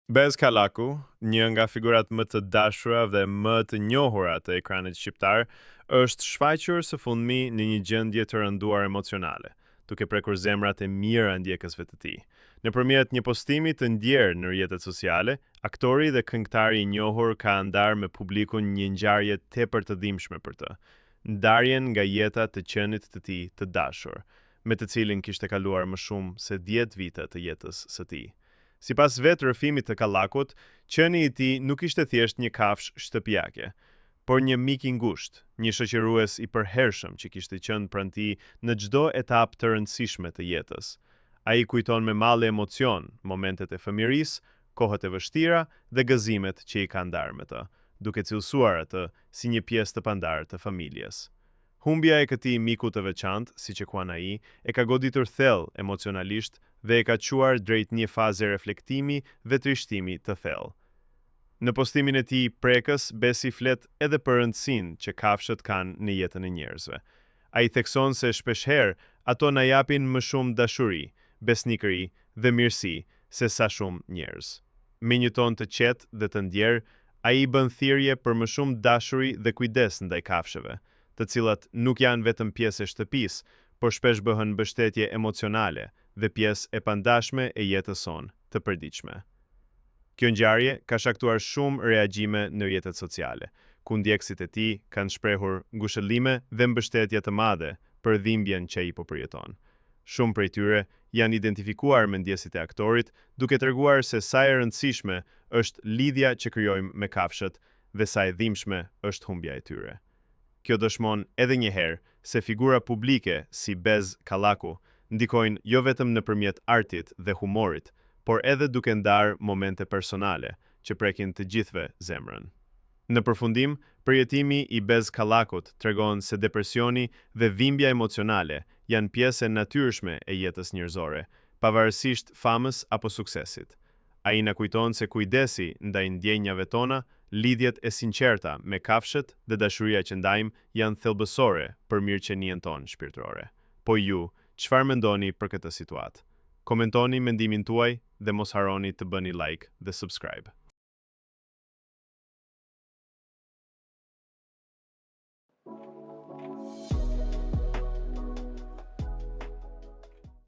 Bez Kallaku, një nga figurat më të dashura dhe më të njohura të ekranit shqiptar, është shfaqur së fundmi në një gjendje të rënduar emocionale, duke prekur zemrat e mijëra ndjekësve të tij. Nëpërmjet një postimi të ndjerë në rrjetet sociale, aktori dhe këngëtari i njohur ka ndarë me publikun një ngjarje tepër të dhimbshme për të, ndarjen nga jeta të qenit të tij të dashur, me të cilin kishte kaluar më shumë se 10 vite të jetës së tij. Sipas vetë rrëfimit të Kallakut, qeni i tij nuk ishte thjesht një kafshë shtëpiake, por një mik i ngushtë, një shoqërues i përhershëm që kishte qenë pranë tij në çdo etapë të rëndësishme të jetës. Ai kujton me mall e emocion momentet e fëmijërisë, kohët e vështira dhe gëzimet që i ka ndarë me të, duke cilësuar atë si një pjesë të pandarë të familjes. Humbja e këtij miku të veçantë, siç e quan ai, e ka goditur thellë emocionalisht dhe e ka çuar drejt një faze reflektimi dhe trishtimi të thellë. Në postimin e tij prekës, Besi flet edhe për rëndësinë që kafshët kanë në jetën e njerëzve. Ai thekson se shpeshherë ato na japin më shumë dashuri, besnikëri dhe mirësi se sa shumë njerëz. Me një ton të qetë dhe të ndjerë, ai bën thirrje për më shumë dashuri dhe kujdes ndaj kafshëve, të cilat nuk janë vetëm pjesë e shtëpisë, por shpesh bëhen mbështetje emocionale dhe pjesë e pandashme e jetës sonë të përditshme. Kjo ngjarje ka shkaktuar shumë reagime në rrjetet sociale, ku ndjekësit e tij kanë shprehur ngushëllime dhe mbështetje të madhe për dhimbjen që ai po përjeton. Shumë prej tyre janë identifikuar me ndjesitë e aktorit, duke treguar se sa e rëndësishme është lidhja që krijojmë me kafshët dhe sa e dhimbshme është humbja e tyre. Kjo dëshmon edhe një herë se figura publike si Bez Kallaku ndikojnë jo vetëm nëpërmjet artit dhe humorit, por edhe duke ndarë momente personale që prekin të gjithëve zemrën. Në përfundim, përjetimi i Bez Kallakut tregon se depresioni dhe dhimbja emocionale janë pjesë e natyrshme e jetës njerëzore, pavarësisht famës apo suksesit. Ai na kujton se kujdesi ndaj ndjenjave tona, lidhjet e sinqerta me kafshët dhe dashuria që ndajmë janë thelbësore për mirëqenien tonë shpirtërore. Po ju, çfarë mendoni për këtë situatë? Komentoni mendimin tuaj dhe mos harroni të bëni like dhe subscribe.